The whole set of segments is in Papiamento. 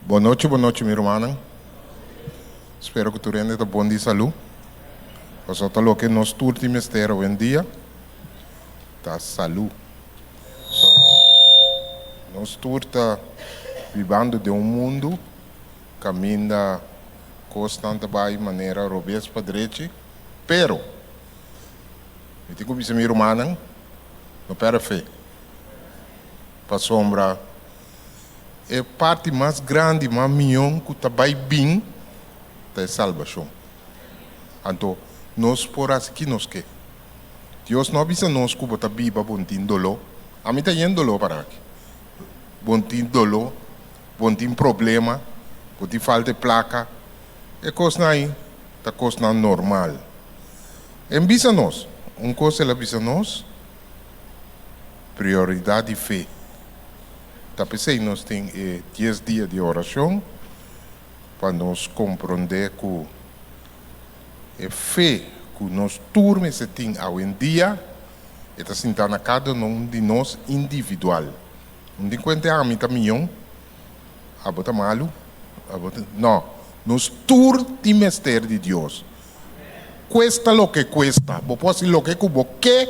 Bon nochi, bon nochi, mi rumannan. Spero ku tur hende ta bon di salú. Pasobra ta loke nos tur tin mester awendia ta salú. So, nos tur ta bibando den un mundu kaminda kosnan ta bai manera robes pa drechi, pero mi tin ku bisa mi rumannan, no pèrdè fe. Pasobra e parti mas grandi, mas mion ku ta bai bin ta e salbashon. Anto nos por hasi ki nos ke. Dios no a bisa nos ku bo ta biba bo no tin doló. Ami ta yen doló para aki. Bo no tin doló, bo no tin problema, bo tin falta e plaka. E kosnan ei ta kosnan normal. E bisa nos, un kos el a bisa nos, Prioridat di fe. Ta p'esei nos tin e dies dia di orashon pa nos komprondé ku e fe ku nos tur mester tin awendia e ta sintá na kada un di nos individual. No tin kuenta ami ta mion, abo ta malu, abo ta. No, nos tur tin mester di Dios. Kuesta loke kuesta, bo por hasi loke ku bo ke,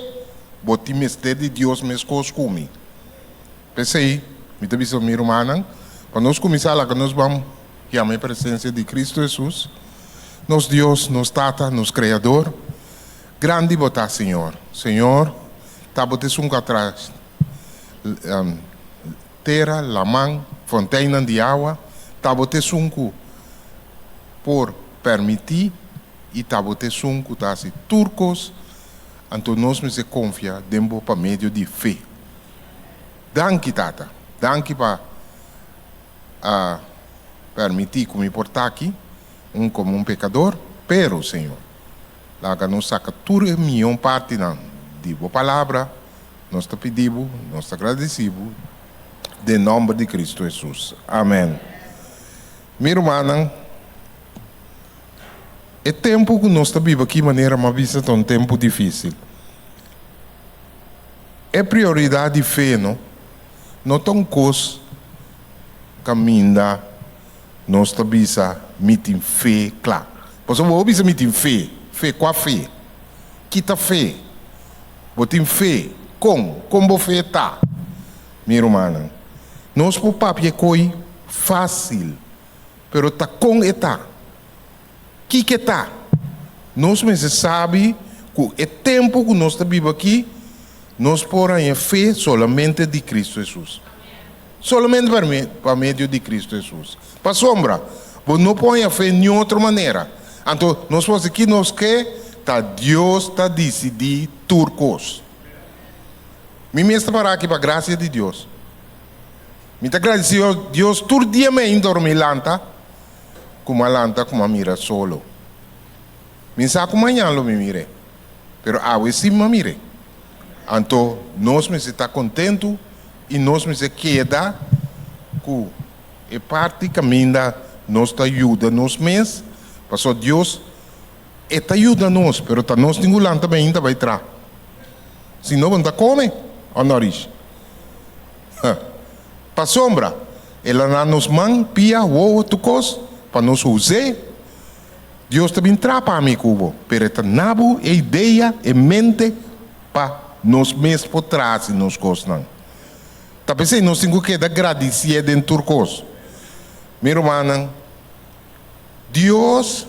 bo tin mester di Dios meskos ku mi. P'esei, mi ta bisa mi rumannan, pa nos kuminsá laga nos ban yama e presensia di Kristu Hesus, nos Dios, nos Tata, nos Kreador. Grandi bo ta, Señor. Señor, ta bo ta esun ku a traha tera, laman, fonteinnan di awa, ta bo ta esun ku por permití i ta bo ta esun ku ta hasi tur kos, anto nos mester konfia den bo pa medio di fe. Danki, Tata. Danki pa a permití ku mi por ta aki, un komo un pekador, pero, Señor, laga nos saka tur e mion partinan di bo Palabra. Nos ta pidi bo, nos ta gradisí bo, den nòmber di Kristu Hesus. Amèn. Mi rumannan, e tempu ku nos ta biba aki manera mi a bisa ta un tempu difísil. E prioridat di fe no no ta un kos kaminda nos ta bisa mi tin fe kla. Pasobra bo bisa mi tin fe, fe kua fe? Ki ta fe? Bo tin fe? Kon? Kon bo fe ta? Mi rumannan, nos por papia e koi fásil, pero ta kon e ta? Kiko e ta? Nos mester sabi ku e tempu ku nos ta biba aki, nos por haña fe solamente di Kristu Hesus. Solamente pa medio di Kristu Hesus. Pasobra, bo no por haña fe niun otro manera. Anto, nos por hasi ki nos ke, ta Dios ta disidí tur kos. Mi mes ta para aki pa grasia di Dios. Mi ta gradisí Dios tur dia mi a in dormí lanta, ku mi a lanta ku mi a mira solo. Mi sa ku mañan lo mi mir'é, pero awe sí mi a mir'é. Anto nos mester ta kontentu i nos mester keda ku e parti kaminda nos ta yuda nos mes, pasobra Dios e ta yuda nos, pero ta nos tin ku lanta mainta bai traha. Si no bo no ta kome, òf no Rish? Pasobra el a na nos man, pia, wowo, tur kos pa nos us'é. Dios ta bin traha pa mi ku bo, pero e ta na bo e idea, e mente pa nos mes por traha si nos kosnan. Ta p'esei nos tin ku keda gradisié den tur kos. Mi rumannan, Dios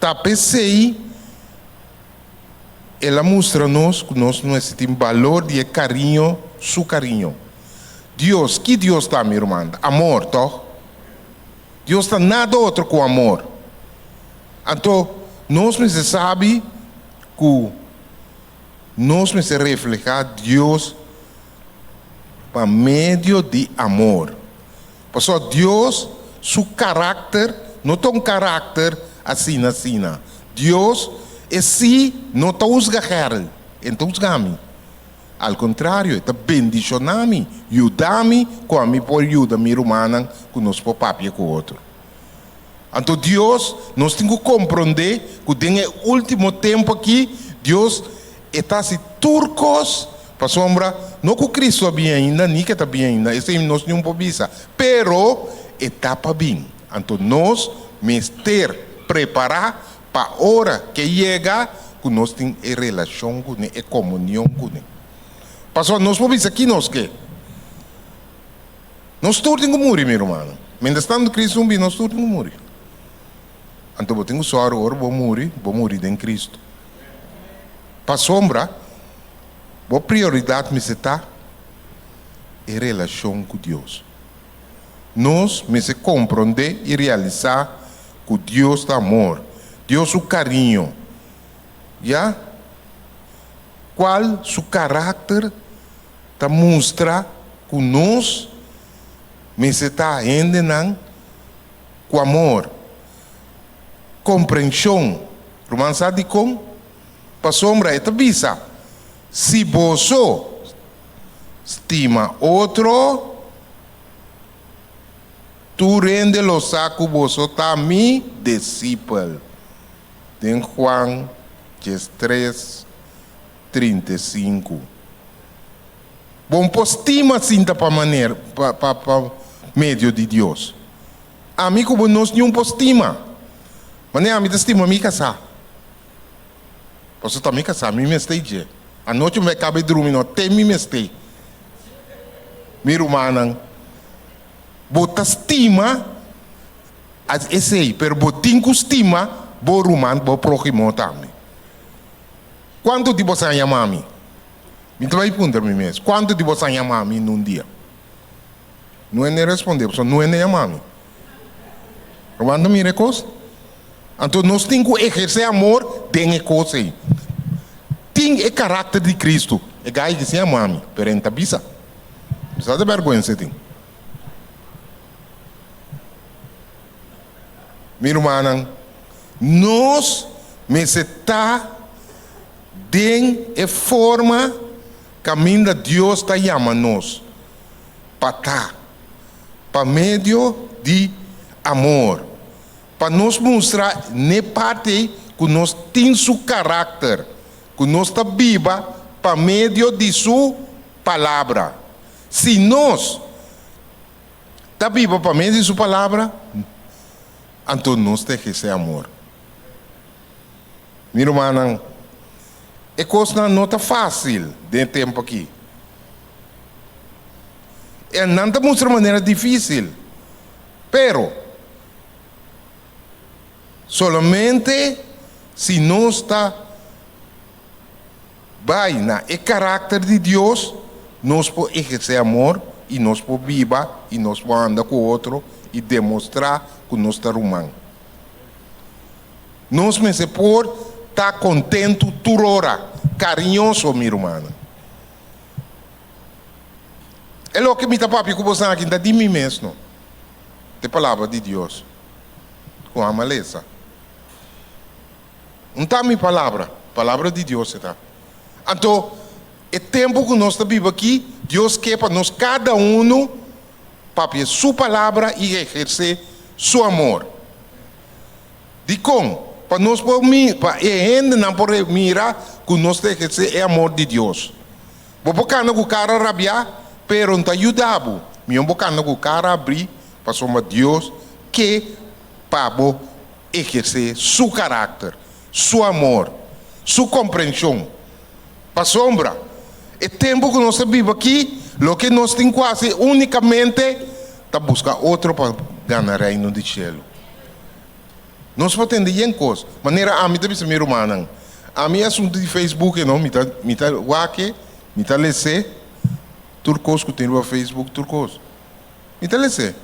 ta p'esei el a mustra nos ku nos mester tin balor di e kariño, su kariño. Dios, ki Dios ta, mi ruman? Amor, tòg? Dios ta nada otro ku amor. Anto, nos mester sabi ku nos mester reflehá Dios pa medio di amor. Pasobra Dios su karakter no ta un karakter asina asina. Dios e sí no ta husga Gerl, e no ta husga mi. Al kontrario, e ta bendishoná mi, yuda mi ku ami por yuda mi rumannan ku nos por papia ku otro. Anto Dios, nos tin ku komprondé ku den e último tempu akí, Dios e ta hasi tur kos pasobra no ku Kristu a bini ainda ni ke ta bini ainda, esei nos niun por bisa, pero e ta pa bin. Anto nos mester prepará pa ora ke yega ku nos tin e relashon kuné, e komunion kuné. Pasobra nos por bisa ki nos ke. Nos tur tin ku muri, mi rumannan. Mientras tanto Cristo no bin, nos tur tin ku muri. Anto bo tin ku sòru ora bo muri, bo muri den Cristo. Pasobra bo prioridat mester ta e relashon ku Dios. Nos mester komprondé i realisá ku Dios ta amor, Dios su kariño, ya kual su karakter ta mustra ku nos mester ta hendenan ku amor, komprenshon. Ruman sa dikon? Pasobra e ta bisa, Si boso stima otro, tur hende lo sa ku boso ta mi disipel. Den Juan 13, 35. Bo no por stima sin ta pa manera, pa, pa, pa medio di Dios. Ami ku bo nos niun por stima. Manera ami ta stima mi kasá. Pasobra ta mi kasá, mi mester dje. Anochi mi bai kaba e drumi no te mi mester. Mi rumannan, bo ta stima esei, pero bo tin ku stima bo ruman, bo próhimo tambe. Kuantu di boso a yama mi? Mi ta bai puntra mi mes, kuantu di boso a yama mi nun dia? No hende responde, pasobra no hende yama mi. Ruman ta mira e kos? Anto nos tin ku ehersé amor den e kos ei. Tin e karakter di Kristu. E gai ki si yama mi, pero e no ta bisa. Mi sa ta bèrgwensa e tin. Mi rumannan, nos mester ta den e forma kaminda Dios ta yama nos pa ta, pa medio di amor, pa nos mustra n'e parti ei ku nos tin su karakter, ku nos ta biba pa medio di su Palabra. Si nos ta biba pa medio di su Palabra, anto nos ta ehersé amor. Mi rumannan, e kosnan no ta fásil den e tempu akí. E nan ta mustra manera difísil, pero solamente si nos ta Bai na e karakter di Dios, nos por ehersé amor i nos por biba i nos por anda ku otro i demostrá ku nos ta ruman. Nos mester por ta kontentu tur ora, kariñoso, mi rumannan. E loke mi ta papia ku boso aki no ta di mi mes no, ta e palabra di Dios ku ama lesa. Un ta mi palabra, palabra di Dios e ta. Anto, e tempu ku nos ta biba aki, Dios ke pa nos kada unu papia Su palabra i ehersé Su amor. Dikon? Pa nos por mi, pa e hendenan por mira ku nos ta ehersé e amor di Dios. Bo por kanda ku kara rabiá, pero N ta yuda bo. Mihó bo kanda ku kara abrí, pasobra Dios ke pa bo ehersé su karakter, su amor, su komprenshon. Pasobra e tempu ku nos ta biba aki, loke nos tin ku hasi únikamente ta buska otro pa gana Reino di shelu. Nos por tende yen kos. Manera ami ta bisa mi rumannan, ami e asuntu di Facebook e no, mi ta mi ta wak e, mi ta les'é, tur kos ku tin riba Facebook, tur kos. Mi ta les'é.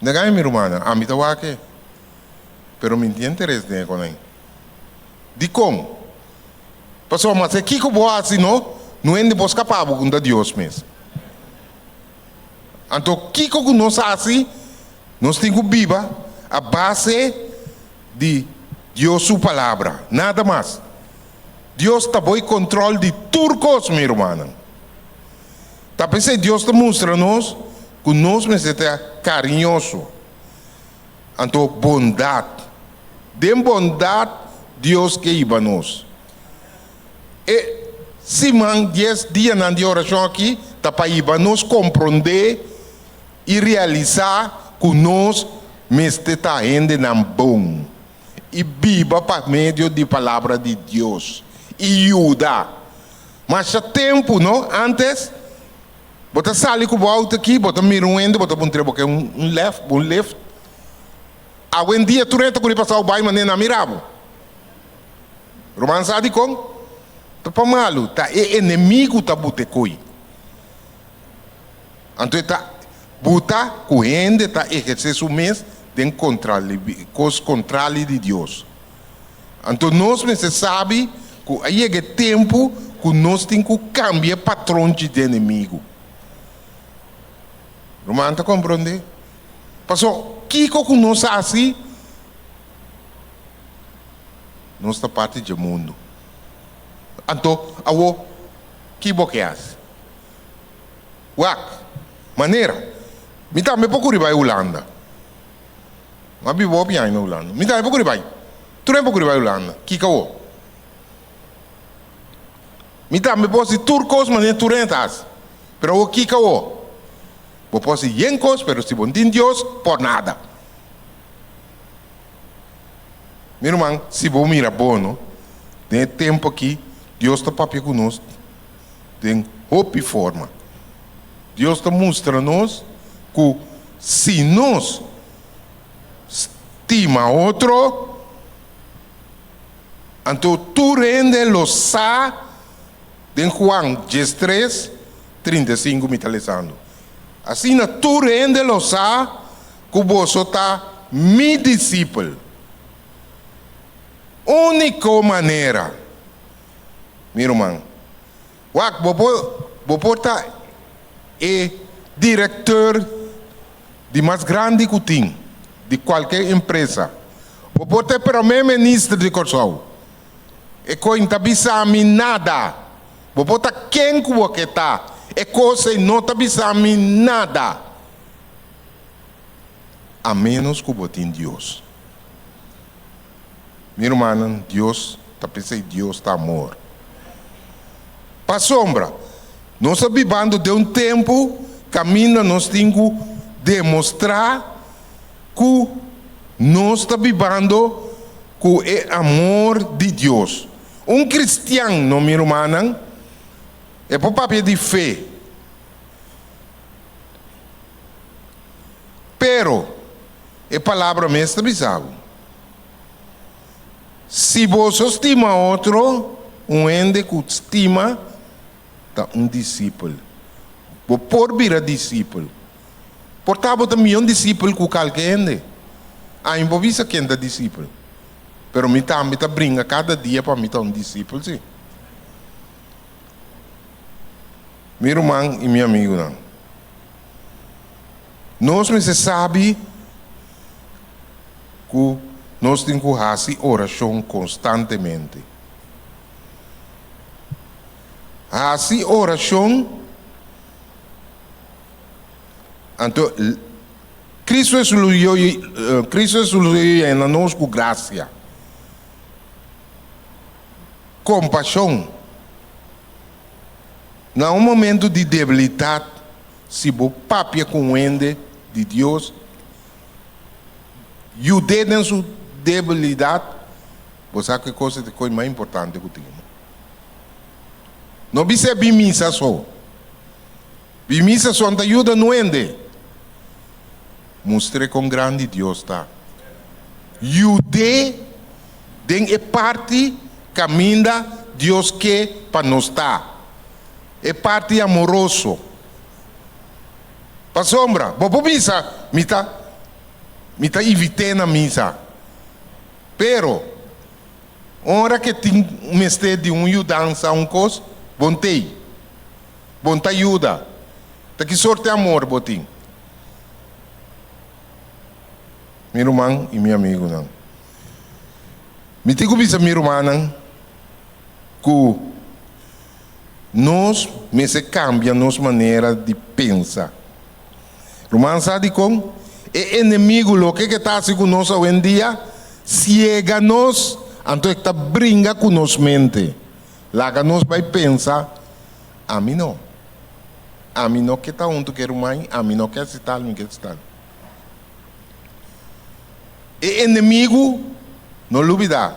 Negai mi rumannan, ami ta wak e, pero mi n'tin interes den e konai. Dikon? Pasobra mas e kiko bo hasi no, no hende por skapa bo ku ta Dios mes. Anto kiko ku nos hasi, nos tin ku biba a base di Dios su palabra, nada mas. Dios ta boi kontrol di tur kos, mi rumannan. Ta p'esei Dios ta mustra nos ku nos mester ta kariñoso, anto bondat. Den bondat Dios ke hiba nos. E siman dies dianan di orashon aki ta pa hiba nos komprondé. I realisá ku nos mester ta hendenan bon i biba pa medio di Palabra di Dios i yuda. Masha tempu, no? Ántes, bo ta sali ku bo outo aki, bo ta mira un hende, bo ta puntr'é, Bo ke un lèf, un lift? Awendia tur hende ta kuri pasá bo bai manera nan mira bo. Ruman sa dikon? Ta pa malu, ta e enemigu ta bute koi. Anto e ta buta ku hende ta ehersé su mes den kos kontrali di Dios. Anto nos mester sabi ku a yega e tempu ku nos tin ku kambia e patronchi di enemigu. Ruman ta komprondé? Pasobra kiko ku nos hasi, nos ta parti dje mundu. Anto awor ki bo ke hasi? Wak, manera, mi tambe por kuri bai Hulanda. Mi a biba hopi aña na Hulanda. Mi tambe por kuri bai. Tur hende por kuri bai Hulanda. Kiko awor? Mi tambe por hasi tur kos manera tur hende ta hasi. Pero awor kiko awor? Bo por hasi yen kos, pero si bo no tin Dios, por nada. Mi ruman, si bo mira bo no, den e tempu aki Dios ta papia ku nos den hopi forma. Dios ta mustra nos ku si nos stima otro, anto tur hende lo sa, den Juan diestres, 35 mi ta lesando, asina tur hende lo sa ku boso ta mi disipel. Úniko manera. Mi ruman, wak, bo por, bo por ta e directeur di mas grandi ku tin, di kualke empresa. Bo por ta e prome minister di Kòrsou. E kos no ta bisa mi nada. Bo por ta ken ku bo ke ta, e kos ei no ta bisa mi nada. A ménos ku bo tin Dios. Mi rumannan, Dios ta p'esei Dios ta amor. Pasobra nos ta bibando den un tempu kaminda nos tin ku demostrá ku nos ta bibando ku e amor di Dios. Un kristian, no mi rumannan, e por papia di fe. Pero, e palabra mes ta bisa bo, Si boso stima otro, un hende ku stima ta un disipel. Bo por bira disipel. Por ta bo ta mihó disipel ku kalke hende. Ami por bisa ken ta disipel. Pero mi tambe ta bringa kada dia pa mi ta un disipel, si. Mi ruman i mi amigunan, nos mester sabi ku nos tin ku hasi orashon konstantemente. Hasi orashon, anto Kristu Hesus lo yena nos ku grasia, kompashon. Na un momento di debilitat, si bo papia ku un hende di Dios, yud'é den su debilidat, bo sa ku e kos ei ta e kos mas importante ku tin. No bis'é bin misa so. Bin misa so no ta yuda un hende. Mustr'é kon grandi Dios ta. Yud'é den e parti kaminda Dios ke pa nos ta, e parti amoroso. Pasobra bo por bisa, Mi ta, mi ta invit'é na misa. Pero, ora ke tin mester di un yudansa, un kos, bo n'tei. Bo n'ta yuda. Ta ki sorte amor bo tin? Mi ruman i mi amigunan. Mi tin ku bisa mi rumannan ku nos mester kambia nos manera di pensa. Ruman sa dikon? E enemigu loke ke ta hasi ku nos awendia, siega nos, anto e ta bringa ku nos mente. Laga nos bai pensa, Ami no. Ami no ke ta huntu ku e ruman, ami no ke hasi tal, mi ke hasi tal. E enemigu, no lubidá,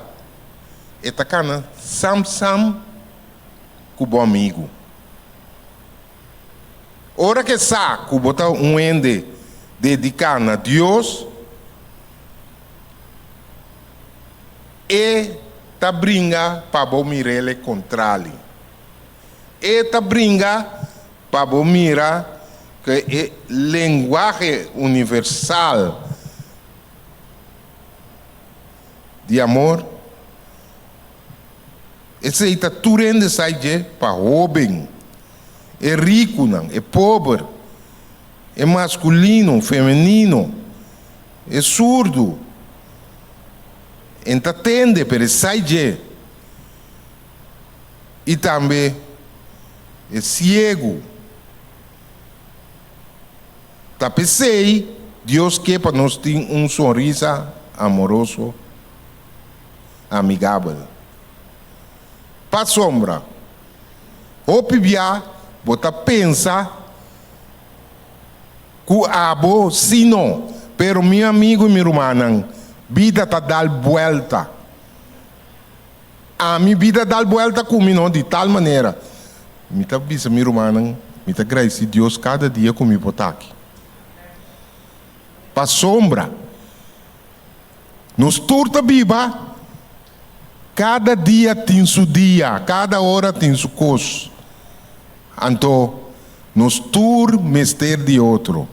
e ta kana sam sam ku bo amigu. Ora ku e sa ku bo ta un hende dediká na Dios, e ta bringa pa bo mir'el kontrali. E ta bringa pa bo mira ku e lenguahe universal di amor, esei ta tur hende sa dje pa hóben, e rikunan, e pober, e maskulino, femenino, e surdu, en ta tende pero e sa dje. I tambe e siegu. Ta p'esei Dios ke pa nos tin un sonrisa amoroso, amigabel. Pasobra, hopi bia bo ta pensa ku abo si no, pero mi amigu i mi rumannan, bida ta dal buelta. Ami bida dal buelta ku mi no di tal manera. Mi ta bisa mi rumannan, mi ta gradisí Dios kada dia ku mi por ta aki. Pasobra nos tur ta biba, kada dia tin su dia, kada ora tin su kos. Anto nos tur mester di otro.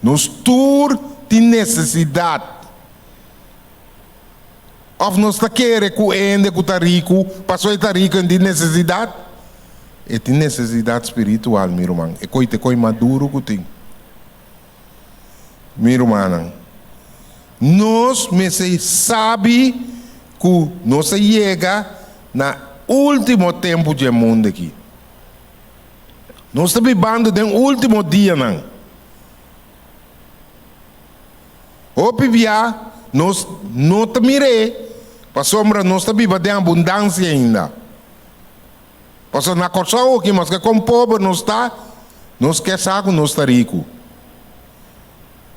Nos tur tin nesesidat. Òf nos ta kere ku e hende ku ta riku, pasobra e ta riku e no tin nesesidat? E tin nesesidat spiritual, mi ruman. E koi ta e koi mas duru ku tin. Mi rumannan, nos mester sabi ku nos a yega na último tempu dje mundu aki. Nos ta bibando den último dianan. Hopi bia nos no ta mir'é pasobra nos ta biba den abundansia ainda. Pasobra na Kòrsou oki maske kon pober nos ta, nos ke sa ku nos ta riku.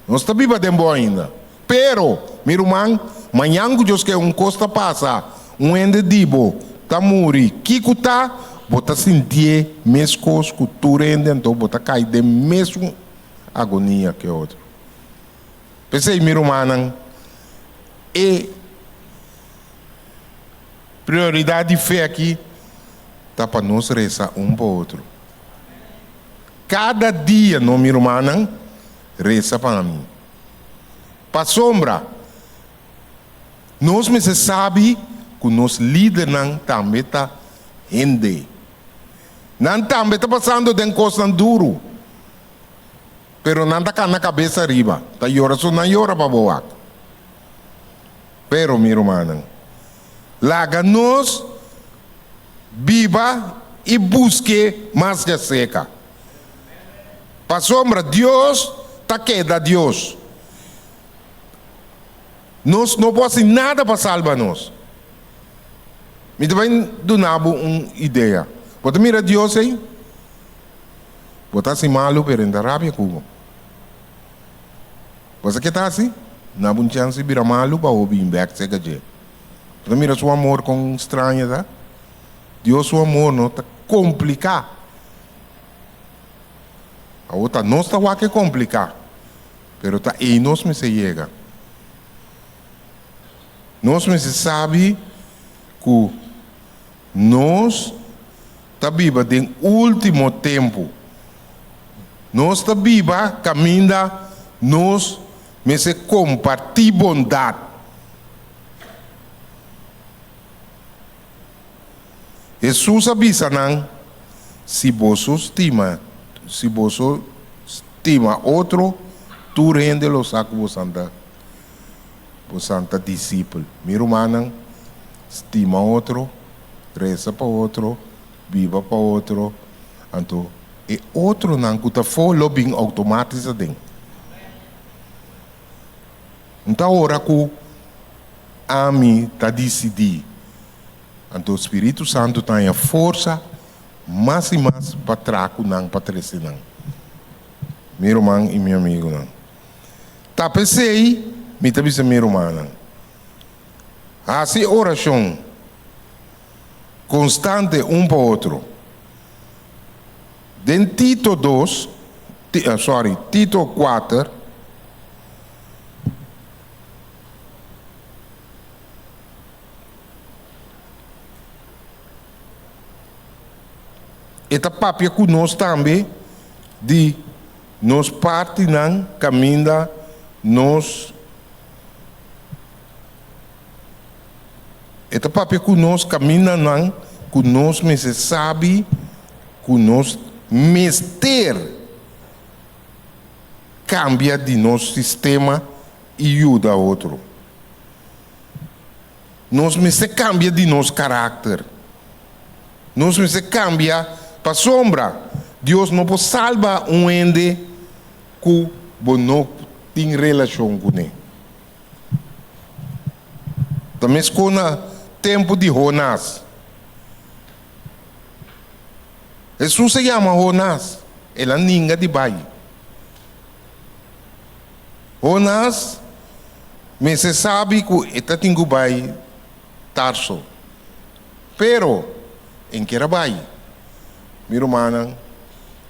Nos ta biba den bo ainda. Pero, mi ruman, mañan ku Dios ke un kos ta pasa, un hende di bo ta muri, kiko ta? Bo ta sintié meskos ku tur hende anto bo ta kai den mesun agonia ke otro. P'esei, mi rumannan, e prioridat di fe aki ta pa nos resa un pa otro. Kada dia, no, mi rumannan, resa pa mi. Pasobra nos mester sabi ku nos lidernan tambe ta hende. Nan tambe ta pasando den kosnan duru. Pero nan ta kana kabes ariba, ta yora so nan yora pa bo wak. Pero, mi rumannan, laga nos biba i busk'é mas djaseka. Pasobra Dios ta keda Dios. Nos no por hasi nada pa salba nos. Mi ta bai duna bo un idea. Bo ta mira Dios ei? Bo ta hasi malu pero e ta rabia ku bo. Bo sa ke ta hasi? Na bo un chèns di bira malu pa bo bin bèk serka dje. Bo ta mira su amor kon straño ta? Dios su amor no ta kompliká. Awor ta nos ta wak e kompliká, pero ta ei nos mester yega. Nos mester sabi ku. Nos ta biba den último tempu. Nos ta biba kaminda nos mester kompartí bondat. Hesus a bisa nan, Si boso stima, si boso stima otro, tur hende lo sa ku bosan ta bosan ta disipel. Mi rumannan, stima otro, resa pa otro, biba pa otro, anto e otronan ku ta afó lo bin outomátis aden. N ta ora ku ami ta disidí, anto Spiritu Santu ta haña forsa. mas i mas pa traha ku nan pa trese nan. Mi ruman i mi amigunan. Ta p'esei mi ta bisa mi rumannan, hasi orashon konstante un pa otro. Den Tito dos, sorry, Tito kuater. E ta papia ku nos tambe di nos partinan kaminda nos E ta papia ku nos kamindanan ku nos mester sabi ku nos mester kambia di nos sistema i yuda otro. Nos mester kambia di nos karakter. Nos mester kambia pasobra Dios no por salba un hende ku bo no tin relashon kuné. Ta meskos na tempu di Jonas. Hesus a yama Jonas, el a ninga di bai. Jonas mester sabi ku e ta tin ku bai Tarso. Pero, en kier a bai. Mi rumannan,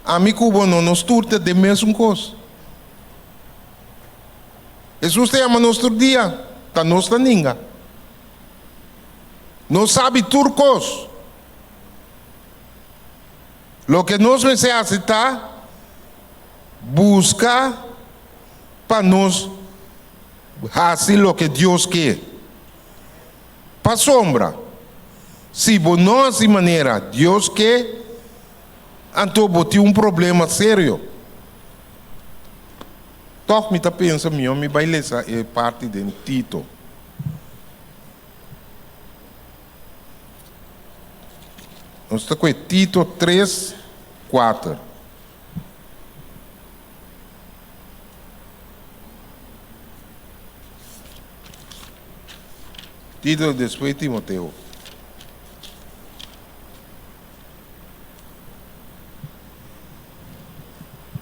ami ku bo no nos tur ta den mesun kos. Hesus ta yama nos tur dia, ta nos ta ninga. Nos sabi tur kos. Loke nos mester hasi ta buska pa nos hasi loke Dios ke. Pasobra, si bo no hasi manera Dios ke, anto bo tin un problema serio. Tòg mi ta pensa mihó mi bai lesa e parti den Tito. Nos ta kohe Tito tres, kuater. Tito despues Timoteo.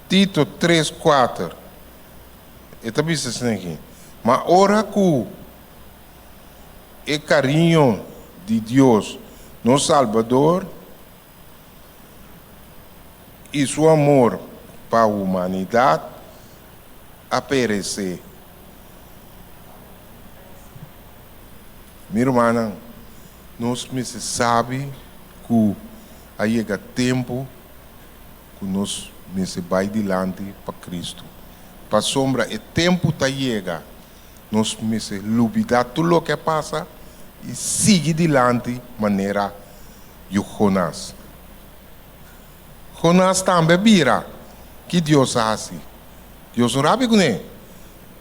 Tito tres, kuater, e ta bisa asina aki, Ma ora ku e kariño di Dios nos Salbador i su amor pa humanidat a peresé. Mi rumannan, nos mester sabi ku a yega tempu ku nos mester bai dilanti pa Kristu. Pasobra e tempu ta yega, nos mester lubidá tur loke a pasa i sigui dilanti manera yu Jonas. Jonas tambe a bira ki Dios a hasi. Dios no rabia kuné.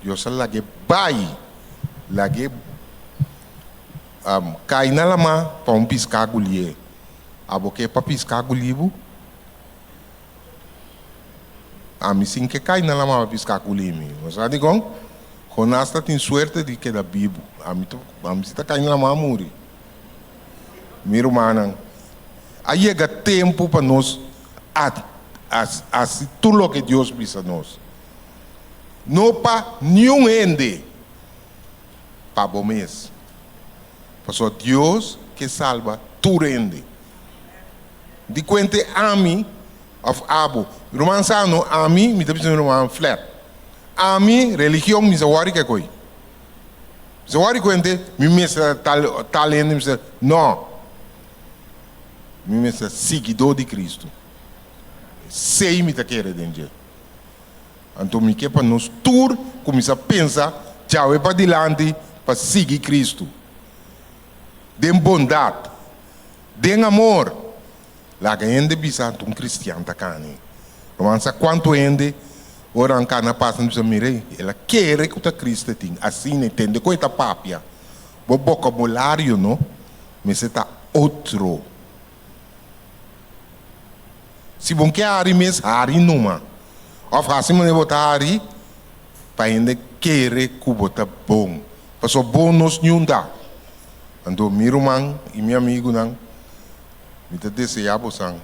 Dios a lag'é bai, lag'é kai na lamá pa un piská gulié. Abo ke pa piská guli bo? Ami sin ke kai na lamá pa piská guli mi. Bo sa dikon? Jonas ta tin suerte di keda bibu. Ami ta, ami si ta kai na lamá a muri. Mi rumannan, a yega tempu pa nos hasi tur loke Dios bisa nos. No pa niun hende, pa bo mes. Pasobra Dios ke salba tur hende. Di kuente ami òf abo. Ruman sa no, ami, mi ta bisa mi ruman flèt. Ami, religion, mi sa wòri ke koi. Mi sa wòri kuente mi mester tal tal hende mi mester, no. Mi mester siguidó di Kristu. Esei mi ta kere den dje. Anto mi ke pa nos tur kuminsá pensa djawe padilanti pa sigui Kristu den bondat, den amor. Laga hende bisa anto un kristian ta kani. Ruman sa kuantu hende ora nan kana pasa nan bisa mira ei, el a kere ku ta Kristu e tin. Asina e tende ku e ta papia. Bo bokabulario no mester ta otro. Si bo ke hari mes, hari numa. Of hasi manera bo ta hari pa hende kere ku bo ta bon. Pasobra bon nos niun ta. Anto mi ruman i mi amigunan, mi ta deseá bosan.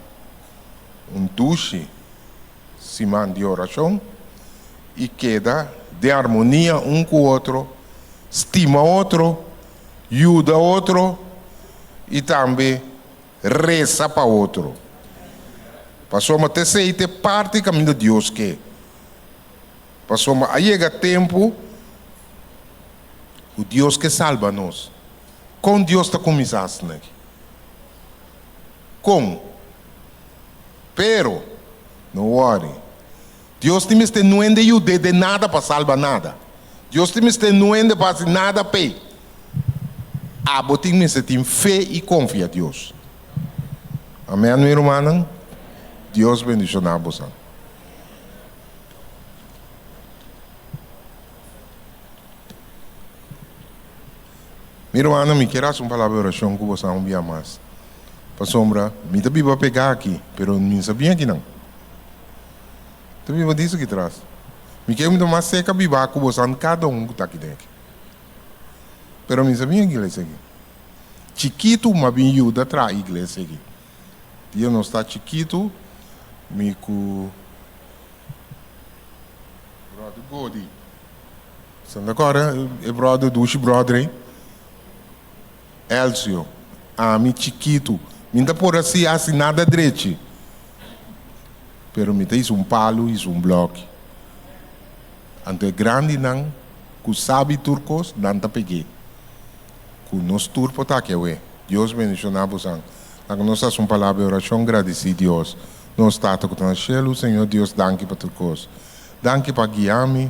Un dushi siman di orashon i keda den armonia un ku otro, stima otro, yuda otro i tambe resa pa otro. Pasobra ta esei ta e parti kaminda Dios ke. Pasobra a yega tempu ku Dios ke salba nos. Kon Dios ta kuminsá asina aki? Kon? Pero, no wòri. Dios tin mester nuende yud'é den nada pa salba nada. Dios tin mester nuende pa hasi nada p'e. Abo tin mester tin fe i konfia Dios. Amèn, mi rumannan. Dios bendishoná bosan. Mi rumannan, mi kier hasi un palabra di orashon ku bosan un bia mas. Pasobra mi ta biba pegá aki, pero mi no sa bien akinan. Ta biba dis aki tras. Mi kier mi ta mas serka biba ku bosan kada un ku ta aki den aki. Pero mi no sa bien iglesia aki. Chikitu mi a bin yuda traha iglesia aki. Dia nos ta chikitu, mi ku Brother Godi. Santa Cora, e brother, dushi brother ei. Elcio, ami chikitu, mi n'ta por hasi hasi nada drechi, pero mi ta hisa un palu, hisa un bloki. Anto e grandinan ku sabi tur kos, nan ta peg'é. Ku nos tur por ta aki awe. Dios bendishoná bosan. Laga nos hasi un palabra di orashon, gradisí Dios. Nos Tata ku ta na shelu, Señor Dios, danki pa tur kos. Danki pa guia mi,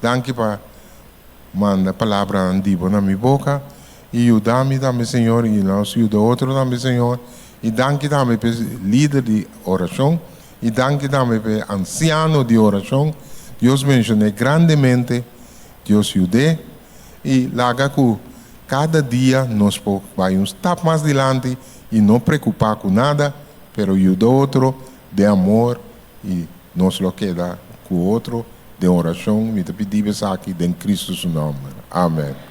danki pa manda palabranan di bo na mi boka i yuda mi tambe Señor i nos yuda otro tambe Señor i danki tambe p'e lider di orashon i danki tambe p'e ansiano di orashon Dios benshoné grandemente Dios yud'é i laga ku kada dia nos por bai un stap mas dilanti i no preokupá ku nada pero yuda otro den amor i nos lo keda ku otro den orashon. Mi ta pidi bo esaki den Kristu su nòmber. Amen.